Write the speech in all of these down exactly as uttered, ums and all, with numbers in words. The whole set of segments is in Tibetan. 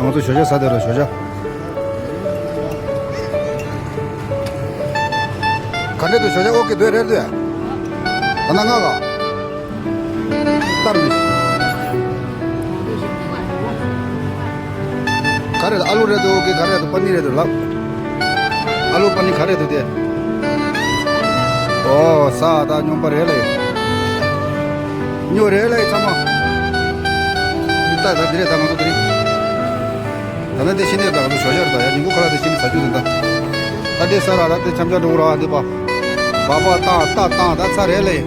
ང་ཚོ་ཞོ་ཇ་ཟ་དེ་ར་ཞོ་ཇ། ག་འདྲ་འདུག་ཞོ་ཇ་ཨོ་ཀེ་འདུག་རེད་འདུག་ད་ན་ང་ག་ལྟར་མི། ག་རེ་རེད། ཨ་ལུ་རེད་འདུག་གི་ག་རེ་རེད་འདུག་པ་ནི་རེད་འདུག་ལབ། ཨ་ལུ་པ་ནི་ག་རེ་འདུག་དེ། ཨོ་ས་ད་སྨྱོན་པ་རེད་ལེ། སྨྱོ་རེད་ལེ་ཚང་མ། ད་ད་འདི་རེད། ད་ང་ཚོ་འདི་རེད། ད་ནི་དེ་ཤི་ནས་ད་ང་ཚོ་ཞོ་ཞོར་ད་ཡ་ཉིན་གུང་ཁ་ལག་དེ་ཤི་ནས་ཟ་རྒྱུ་རེད་ད། ད་དེ་ས་ར་ད་དེ་འཆམ་འཆམ་འགྲོ་ར་འདི་པ། བ་བ་ཏང་ཏ་ཏང་ད་ཚ་རེད་ལེ།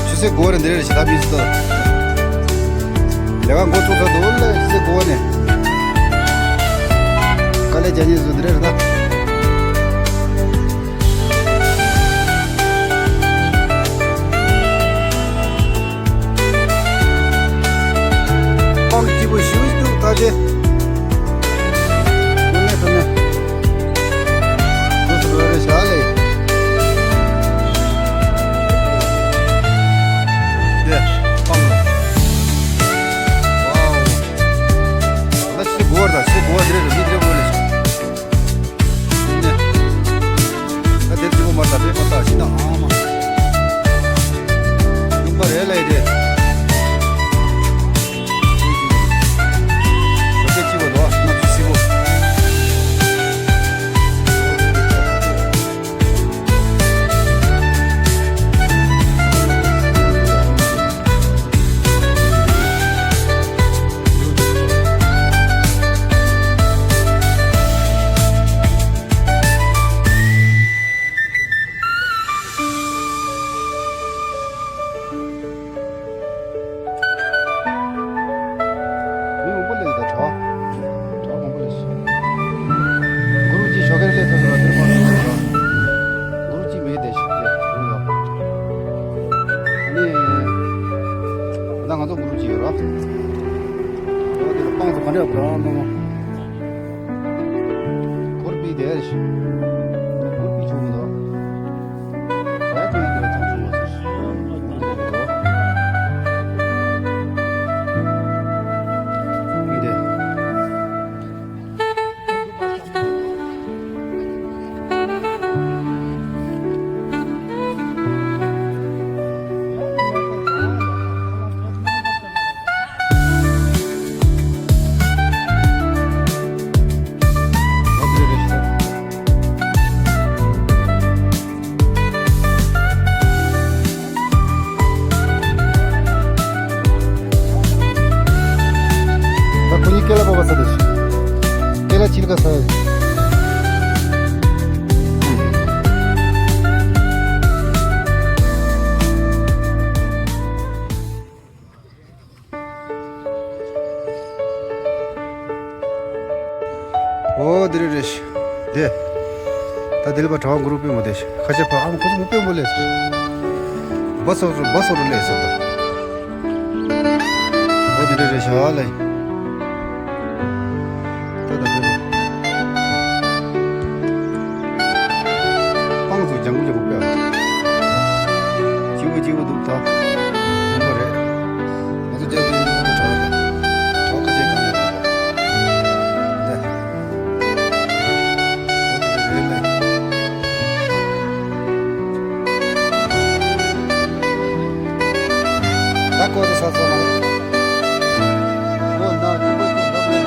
ཆུ་ཚོད་དགུ་པ་རེད། འདི་རེད་ཞེ་ད་མི་སུ་ལས་ཀ་འགོ་ཚུགས་ཚར་འདུག་ལ། ཆུ་ཚོད་དགུ་པ་ནས་དཀའ་ལས་རྒྱག་མཁན་ཚོ་འདི་རེད་ད། ཁོང་སྐྱིད་པོ་ཞུ་འདུག་ད་ཆེ། དངོས་གནས་དྲང་གནས། དངོས་སུ་རོལ་རེ་བཞག་ལེ། དེ། ཁོང་། ཝའོ། ད་ཆེ་གོ་བར་ད་ཆེ་གོ་བར་དེ་རེད། མི་དེ་རེད་གོ་ལེ། ད་དེབ་གཅིག་པོ་མ་ལྟ་བས་མ་ལྟ་ཞིག་ན་ཨང་མ། ཡུམ་པ་རེད་ལས་དེ། ཞོགས་ཀས་གཅིག་པོ་འདུག་ཨ་གནམ་གཤིས་བསིལ་པོ། མི་མང་པོ་སླེབས་ད་གྲྭ་པ། གྲྭ་པ་མང་པོ་སླེབས་སོང་། གུ་རུ་ཅི་ཞོགས་ཀས་སླེབས་ཐུབ་ཟེར་བ་དེར་མ་གཏོགས་གུ་རུ་ཅི་མེད་དེ་ཞིག་དེ་གུ་རུ་ཡོད། ཨ་ནི། ད་ང་ཚོ་གུ་རུ་ཅི་ཡོད་ར། འོ་དེར་སྤང་ཚོ་ག་འདྲ་བ་རང་མང་མང་། གུ་རུ་པི་དེ་ཞིག་གུ་རུ་པི་ཆུང་མི་འདུག་ད་ཁོ་གཉིས་སྐེ་ལ་པོ་པ་ས་དེ་ཞིག་སྐེ་ལ་ཆིལ་ཀ་ས་ཡ། ཨོ་དེ་རེད་རེད་ཤག་དེ། ད་དེ་ལ་པ་གྲྭ་པ་གུ་རུ་པུས་མོ་དེ་ཤག་ཁ་ཆེ་ཕ་ཨ་མ་ཁོ་ཚོ་མོ་པུས་མོ་ལས་སོ། བ་སོ་རུ་བ་སོ་རུ་ལས་སོ་ད། ཨོ་དེ་རེད་རེད་ཤག་ལ། ད་ད་དེ་རེད། སྤང་ཚོ་ལྗང་གུ་ལྗང་གུ་དཔེ། སྐྱིད་པོ་སྐྱིད་པོ་འདུག་ད། ཡིན་པ་རེད། ང་ཚོ་རྒྱབ་ཏུ་ཡིན་པ་གྲོགས་རེད། གྲོགས་ཁ་ཤས་གང་ཡོད་པ། འདི། ཨོ་དེ་རེད་ལེ། ད་ཀོ་དེ་ས་སོ་ན། ཨོ་ན་སྐྱིད་པོ་སྐྱིད་པོ་འདུག་ལེ།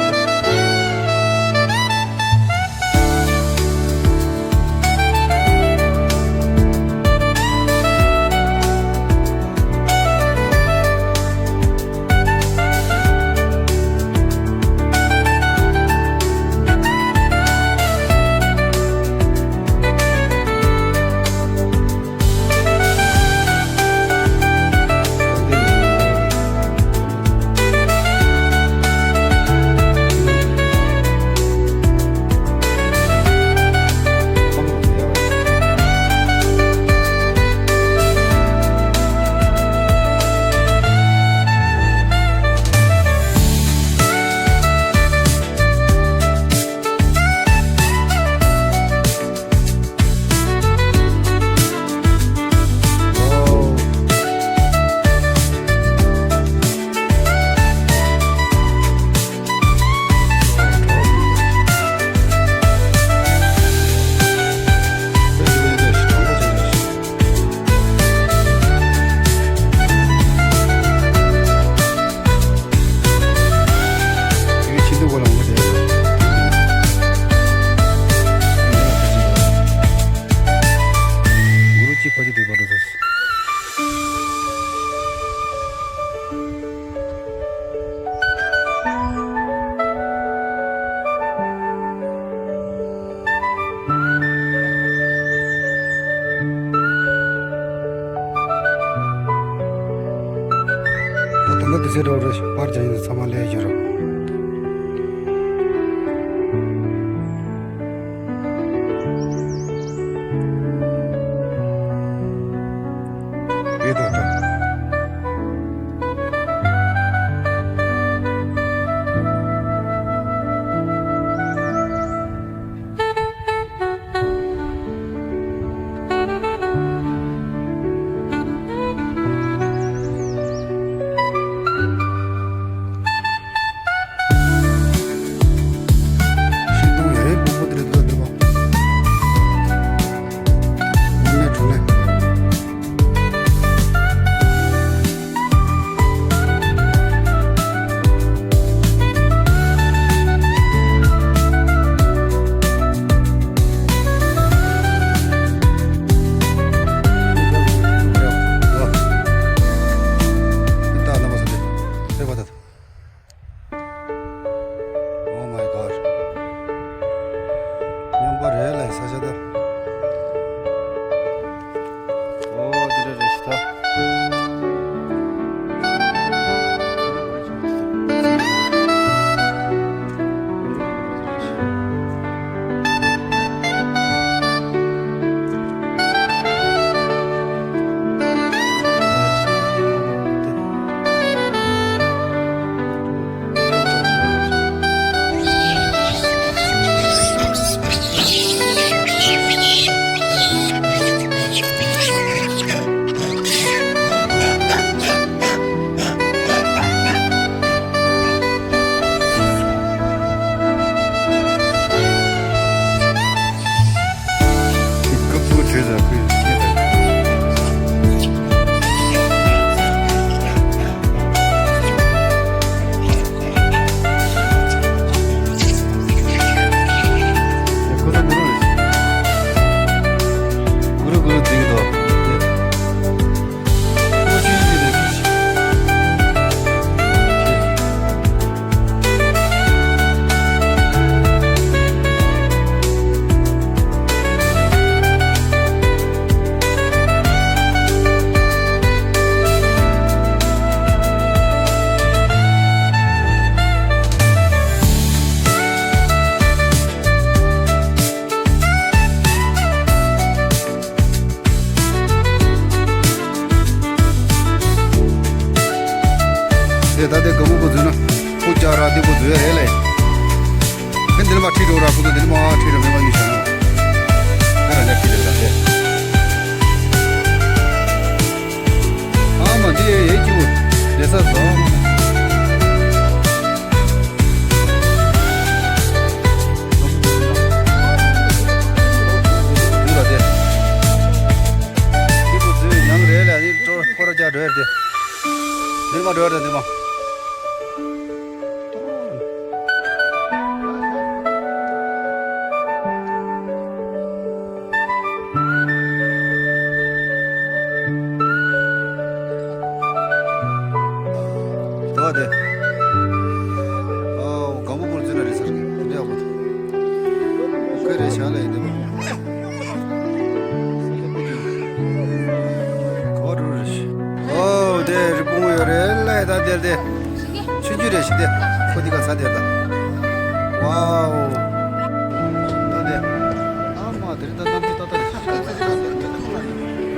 ང་དུ་ཚེ་འགྲོ་རུ་པར་ཅན་ཚང་མ་ལས་བཞུར། རེད་ད་ད། Oh my God. མཉམ་པ་རེད་ལ་ས་ཆ་ད། ཨོ་འདི་རེད་རེད་ཤི་ད། དེ་ད་དེ་ག་མོ་པོ་འཛུལ་ན་ཁོ་ཅག་ར་དེ་པོ་འཛུལ་ཡ་རེད་ལེ། ཁྱེད་འདི་ནས་མ་ཁྲིད་འགྲོ་ར་ཁོ་ཚོ་འདི་ནས་མ་ཁྲིད་ར་མེད་པ་ཡིན་ཤག་ན། ཁ་ར་ནས་ཁྲིད་རེད་ད་དེ། ཨ་མ་འདི་ཡེ་ཡེ་ཅིག་པོ་ལེ་ས་ཟ། འདི་ལ་དེ། འདི་པོ་འཛུལ་ཡང་རེད་ལེ། འདི་ཁོ་ར་ཅག་འགྲོ་ཡ་དེ། འདི་མ་འགྲོ་ཡ་དེ་འདི་མ། ད་དེ། ཨོ། སྒམ་པོ་པུར་འཛུལ་ན་རེད་ཟེར་གི། དེ་འདྲ་ཡག་པོ་འདུག་ཁོས་རེད་བྱ་ལ་ཡིན་འདི་མ། གོ་རུ་རེད། ཨོ། དེ་རི་བོང་ཡོད་རེད་ལ་ད་དེ་དེ། ཆུང་ཆུང་རེད་ཤི་དེ། ཁོ་དེ་ག་ཚ་དེ་ད། ཝའོ།